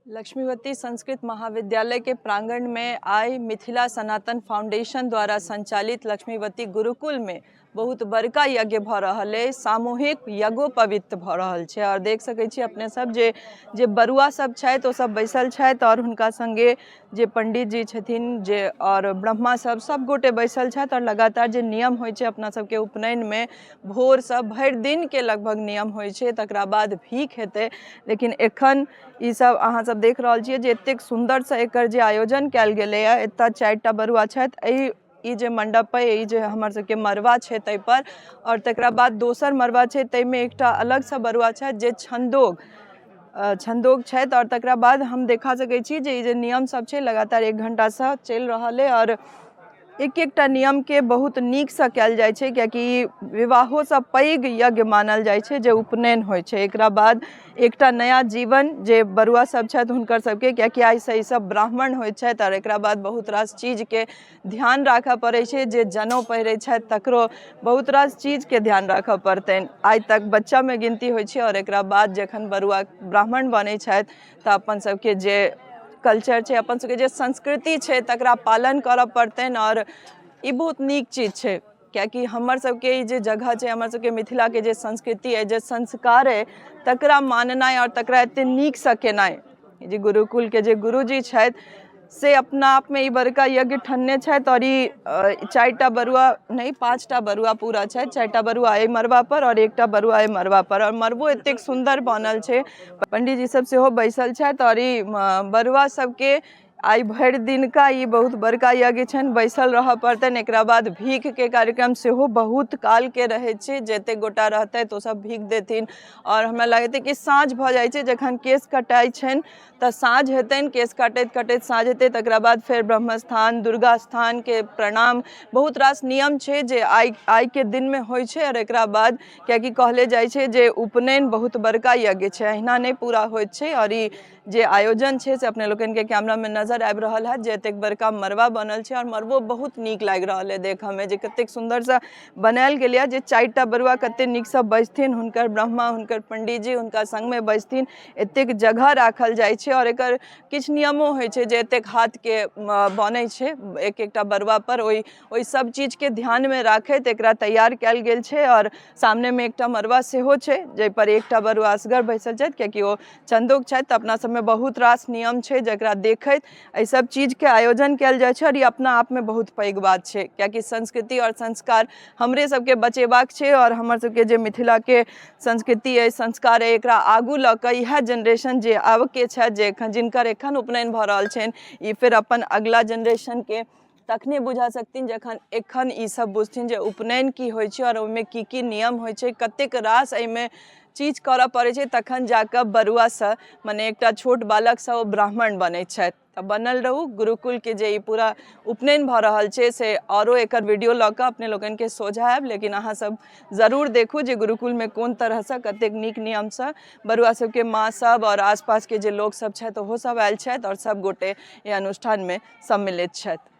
लक्ष्मीवती संस्कृत महाविद्यालय के प्रांगण में आइ मिथिला सनातन फाउंडेशन द्वारा संचालित लक्ष्मीवती गुरुकुल में बहुत बड़का यज्ञ भऽ रहल अइ। सामूहिक यज्ञोपवीत भऽ रहल छै आओर देख सकै छी अपने सब जे जे बरुआ सब छथि ओ सब बैसल छथि आओर हुनका संगे जे पंडित जी छथिन जे आओर ब्रह्मा सब सब गोटे बैसल छथि आओर लगातार जे नियम होइ छै अपना सबके उपनयनमे भोरसँ भरि दिनके लगभग नियम होइ छै, तकरा बाद भीख हेतै। लेकिन एखन ई सब अहाँ सब देख रहल छियै जे एतेक सुन्दरसँ एकर जे आयोजन कयल गेलैए। एतऽ 4टा बरुआ छथि। एहि ई जे मण्डप अइ, ई जे हमर सबके मड़बा छै ताहिपर, आओर तकरा बाद दोसर मड़बा छै ताहिमे एकटा अलगसँ बरुआ छथि जे छन्दोग छन्दोग छथि। आओर तकरा बाद हम देखा सकै छी जे ई जे नियम सब छै लगातार 1 घण्टासँ चलि रहल अइ आओर एक एकटा नियमके बहुत नीकसँ कयल जाइ छै, कियाकि ई विवाहोसँ पैघ यज्ञ मानल जाइ छै जे उपनयन होइ छै। एकरा बाद एकटा नया जीवन जे बरुआ सब छथि हुनकर सबके, कियाकि आइसँ ई सब ब्राह्मण होइ छथि आओर एकरा बाद बहुत रास चीजके ध्यान राखऽ पड़ै छै। जे जनउ पहिरै छथि तकरो बहुत रास चीजके ध्यान राखऽ पड़तनि। आइ तक बच्चामे गिनती होइ छै आओर एकरा बाद जखन बरुआ ब्राह्मण बनै छथि तऽ अपन सबके जे कल्चर छै, अपन सबके जे संस्कृति छै, तकरा पालन करऽ पड़तनि। आओर ई बहुत नीक चीज छै, कियाकि हमर सबके ई जे जगह छै, हमर सबके मिथिलाके जे संस्कृति अइ, जे संस्कार अइ, तकरा माननाइ आओर तकरा एते नीकसँ केनाइ, जे गुरुकुलके जे गुरुजी छथि से अपना आपमे ई बड़का यज्ञ ठनने छथि। आओर ई 4टा बरुआ नहि, 5टा बरुआ पूरा छथि। 4टा बरुआ एहि मड़बा पर आओर 1टा बरुआ एहि मड़बा पर। आओर मड़बो एतेक सुन्दर बनल छै, पंडीजी सब सेहो बैसल छथि आओर ई बरुआ सबके आइ भरि दिनका ई बहुत बड़का यज्ञ छनि, बैसल रहऽ पड़तनि। एकरा बाद भीखके कार्यक्रम सेहो बहुत कालके रहै छै, जतेक गोटा रहतथि ओ सब भीख देथिन। आओर हमरा लागैत कि साँझ भऽ जाइ छै, जखन केश कटाइ छनि तऽ साँझ हेतनि, केश काटैत काटैत साँझ हेतै। तकरा बाद फेर ब्रह्मस्थान दुर्गा स्थानके प्रणाम, बहुत रास नियम छै जे आइके दिनमे होइ छै। आओर एकरा बाद कियाकि कहले जाइ छै जे उपनयन बहुत बड़का यज्ञ छै, अहिना नहि पूरा होइत छै। आओर ई जे आयोजन छै से अपने लोकनिके कैमरामे नजर आबि रहल हैत जे एतेक बड़का मड़बा बनल छै आओर मड़बो बहुत नीक लागि रहल अइ देखऽमे, जे कतेक सुन्दरसँ बनायल गेलैए, जे 4टा बरुआ कतेक नीकसँ बैसथिन, हुनकर ब्रह्मा, हुनकर पंडीजी हुनका सङ्गमे बैसथिन, एतेक जगह राखल जाइ छै। आओर एकर किछु नियमो होइ छै जे एतेक हाथके बनै छै एक एकटा बरुआपर, ओहि सब चीजके ध्यानमे राखैत एकरा तैयार कयल गेल छै। आओर सामनेमे एकटा मड़बा सेहो छै जाहिपर एकटा बरुआ असगर बैसल छथि, कियाकि ओ चन्दोक छथि। तऽ अपना सबमे बहुत रास नियम छै जकरा देखैत एहि सब चीजके आयोजन कयल जाइ छै। आओर ई अपना आपमे बहुत पैघ बात छै, कियाकि संस्कृति आओर संस्कार हमरे सबके बचेबाक छै आओर हमर सबके जे मिथिलाके संस्कृति अइ, संस्कार अइ, एकरा आगू लऽ कऽ इएह जेनरेशन जे आबके छथि, जे एखन जिनकर एखन उपनयन भऽ रहल छनि, ई फेर अपन अगिला जेनरेशनके तखने बुझा सकथिन जखन एखन ई सब बुझथिन जे उपनयन की होइ छै आओर ओहिमे की की नियम होइ छै, कतेक रास एहिमे चीज करऽ पड़ै छै, तखन जाकऽ बरुआसँ मने एकटा छोट बालकसँ ओ ब्राह्मण बनै छथि। तऽ बनल रहू गुरुकुलके जे ई पूरा उपनयन भऽ रहल छै से आओरो एकर वीडियो लऽ कऽ अपने लोकनिके सोझा आयब। लेकिन अहाँ सब जरूर देखू जे गुरुकुलमे कोन तरहसँ कतेक नीक नियमसँ बरुआ सबके माँ सब आओर आसपासके जे लोक सब छथि ओहो सब आयल छथि आओर सब गोटे एहि अनुष्ठानमे सम्मिलित छथि।